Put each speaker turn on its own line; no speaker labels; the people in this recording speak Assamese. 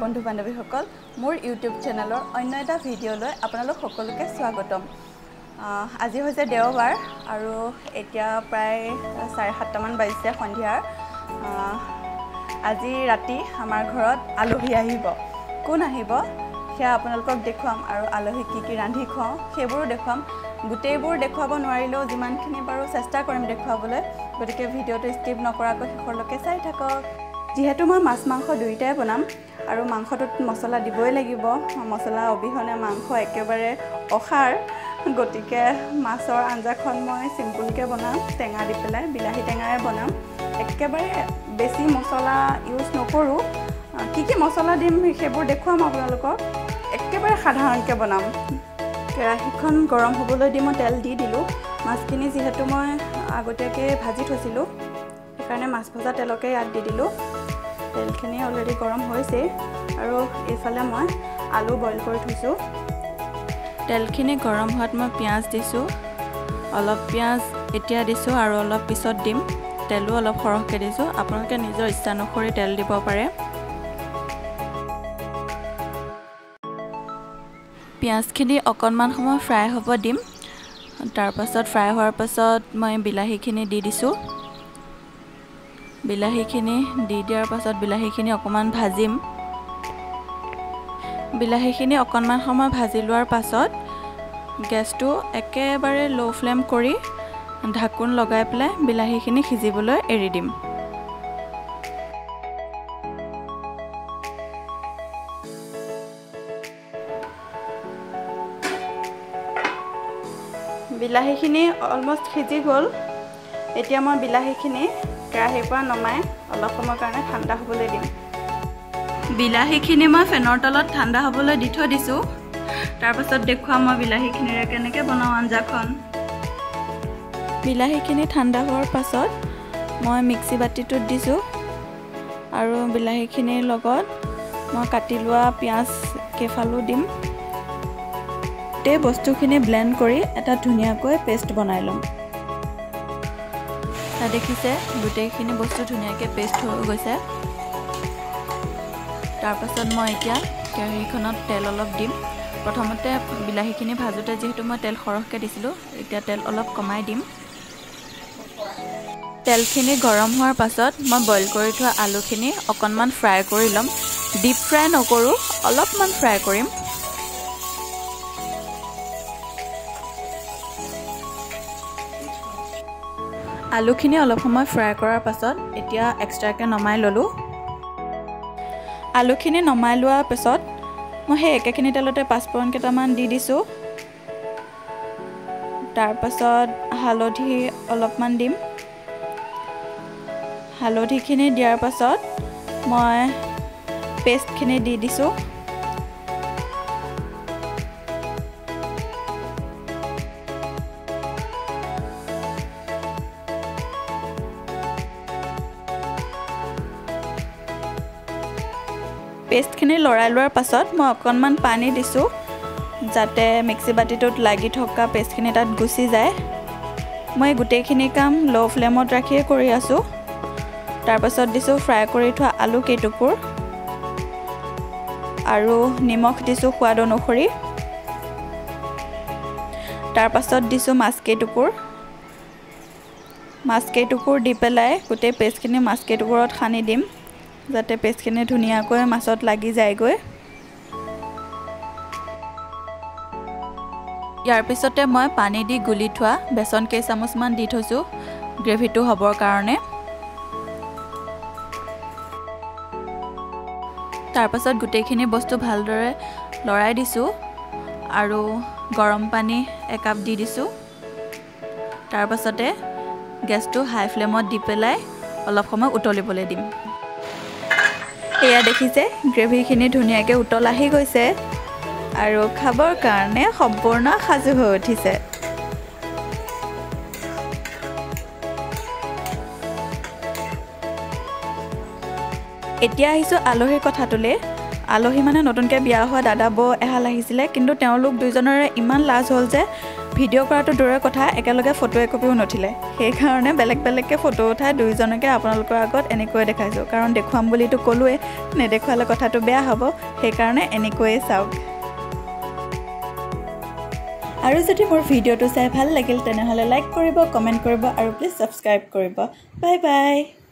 বন্ধু বান্ধৱীসকল, মোৰ ইউটিউব চেনেলৰ অন্য এটা ভিডিঅ'লৈ আপোনালোক সকলোকে স্বাগতম। আজি হৈছে দেওবাৰ আৰু এতিয়া প্ৰায় 7:30মান বাজিছে সন্ধিয়াৰ। আজি ৰাতি আমাৰ ঘৰত আলহী আহিব। কোন আহিব সেয়া আপোনালোকক দেখুৱাম আৰু আলহীক কি কি ৰান্ধি খুৱাওঁ সেইবোৰো দেখুৱাম। গোটেইবোৰ দেখুৱাব নোৱাৰিলেও যিমানখিনি পাৰোঁ চেষ্টা কৰিম দেখুৱাবলৈ। গতিকে ভিডিঅ'টো স্কিপ নকৰাকৈ শেষলৈকে চাই থাকক। যিহেতু মই মাছ মাংস দুয়োটাই বনাম আৰু মাংসটোত মছলা দিবই লাগিব, মছলা অবিহনে মাংস একেবাৰে অসাৰ। গতিকে মাছৰ আঞ্জাখন মই চিম্পুলকৈ বনাম, টেঙা দি পেলাই, বিলাহী টেঙাৰে বনাম। একেবাৰে বেছি মছলা ইউজ নকৰোঁ। কি কি মছলা দিম সেইবোৰ দেখুৱাম আপোনালোকক। একেবাৰে সাধাৰণকৈ বনাম। কেৰাহীখন গৰম হ'বলৈ দি মই তেল দি দিলোঁ। মাছখিনি যিহেতু মই আগতীয়াকৈ ভাজি থৈছিলোঁ, সেইকাৰণে মাছ ভজা তেলকে ইয়াত দি দিলোঁ। তেলখিনি অলৰেডি গৰম হৈছেই আৰু এইফালে মই আলু বইল কৰি থৈছোঁ। তেলখিনি গৰম হোৱাত মই পিঁয়াজ দিছোঁ। অলপ পিঁয়াজ এতিয়া দিছোঁ আৰু অলপ পিছত দিম। তেলো অলপ সৰহকৈ দিছোঁ, আপোনালোকে নিজৰ ইচ্ছা অনুসৰি তেল দিব পাৰে। পিঁয়াজখিনি অকণমান সময় ফ্ৰাই হ'ব দিম। তাৰপাছত ফ্ৰাই হোৱাৰ পাছত মই বিলাহীখিনি দি দিছোঁ। বিলাহীখিনি দি দিয়াৰ পাছত বিলাহীখিনি অকণমান ভাজিম। বিলাহীখিনি অকণমান সময় ভাজি লোৱাৰ পাছত গেছটো একেবাৰে ল' ফ্লেম কৰি ঢাকোন লগাই পেলাই বিলাহীখিনি সিজিবলৈ এৰি দিম। বিলাহীখিনি অলমষ্ট সিজি গ'ল। এতিয়া মই বিলাহীখিনি কেৰাহীৰ পৰা নমাই অলপ সময়ৰ কাৰণে ঠাণ্ডা হ'বলৈ দিম। বিলাহীখিনি মই ফেনৰ তলত ঠাণ্ডা হ'বলৈ দি থৈ দিছোঁ। তাৰপাছত দেখুৱাম মই বিলাহীখিনিৰে কেনেকৈ বনাওঁ আঞ্জাখন। বিলাহীখিনি ঠাণ্ডা হোৱাৰ পাছত মই মিক্সি বাতিটোত দিছোঁ আৰু বিলাহীখিনিৰ লগত মই কাটি লোৱা পিঁয়াজ কেইফালো দিম। গোটেই বস্তুখিনি ব্লেণ্ড কৰি এটা ধুনীয়াকৈ পেষ্ট বনাই ল'ম। দেখিছে গোটেইখিনি বস্তু ধুনীয়াকৈ পেষ্ট হৈ গৈছে। তাৰপাছত মই এতিয়া কেৰাহীখনত তেল অলপ দিম। প্ৰথমতে বিলাহীখিনি ভাজোঁতে যিহেতু মই তেল সৰহকৈ দিছিলোঁ, এতিয়া তেল অলপ কমাই দিম। তেলখিনি গৰম হোৱাৰ পাছত মই বইল কৰি থোৱা আলুখিনি অকণমান ফ্ৰাই কৰি ল'ম। ডিপ ফ্ৰাই নকৰোঁ, অলপমান ফ্ৰাই কৰিম। আলুখিনি অলপ সময় ফ্ৰাই কৰাৰ পাছত এতিয়া এক্সট্ৰাকৈ নমাই ল'লোঁ। আলুখিনি নমাই লোৱাৰ পাছত মই সেই একেখিনি তেলতে পাঁচফোৰণ কেইটামান দি দিছোঁ। তাৰপাছত হালধি অলপমান দিম। হালধিখিনি দিয়াৰ পাছত মই পেষ্টখিনি দি দিছোঁ। পেষ্টখিনি লৰাই লোৱাৰ পাছত মই অকণমান পানী দিছোঁ, যাতে মিক্সি বাতিটোত লাগি থকা পেষ্টখিনি তাত গুচি যায়। মই গোটেইখিনি কাম ল' ফ্লেমত ৰাখিয়ে কৰি আছোঁ। তাৰপাছত দিছোঁ ফ্ৰাই কৰি থোৱা আলু কেইটুকুৰ আৰু নিমখ দিছোঁ সোৱাদ অনুসৰি। তাৰপাছত দিছোঁ মাছ কেইটুকুৰ। মাছ কেইটুকুৰ দি পেলাই গোটেই পেষ্টখিনি মাছ কেইটুকুৰত সানি দিম, যাতে পেষ্টখিনি ধুনীয়াকৈ মাছত লাগি যায়গৈ। ইয়াৰ পিছতে মই পানী দি গুলি থোৱা বেচন কেইচামুচমান দি থৈছোঁ গ্ৰেভিটো হ'বৰ কাৰণে। তাৰপাছত গোটেইখিনি বস্তু ভালদৰে লৰাই দিছোঁ আৰু গৰম পানী একাপ দি দিছোঁ। তাৰপাছতে গেছটো হাই ফ্লেমত দি পেলাই অলপ সময় উতলিবলৈ দিম। এয়া দেখিছে গ্ৰেভিখিনি ধুনীয়াকৈ উতল আহি গৈছে আৰু খাবৰ কাৰণে সম্পূৰ্ণ সাজু হৈ উঠিছে। এতিয়া আহিছোঁ আলহীৰ কথাটোলৈ। আলহী মানে নতুনকৈ বিয়া হোৱা দাদা বৌ এহাল আহিছিলে, কিন্তু তেওঁলোক দুইজনৰে ইমান লাজ হ'ল যে ভিডিঅ' কৰাটো দূৰৰ কথা, একেলগে ফটো একপিও নুঠিলে। সেইকাৰণে বেলেগ বেলেগকৈ ফটো উঠাই দুয়োজনকে আপোনালোকৰ আগত এনেকৈয়ে দেখাইছোঁ, কাৰণ দেখুৱাম বুলিতো ক'লোৱে, নেদেখুৱালে কথাটো বেয়া হ'ব, সেইকাৰণে এনেকৈয়ে চাওক। আৰু যদি মোৰ ভিডিঅ'টো চাই ভাল লাগিল তেনেহ'লে লাইক কৰিব, কমেণ্ট কৰিব আৰু প্লিজ ছাবস্ক্ৰাইব কৰিব। Bye bye.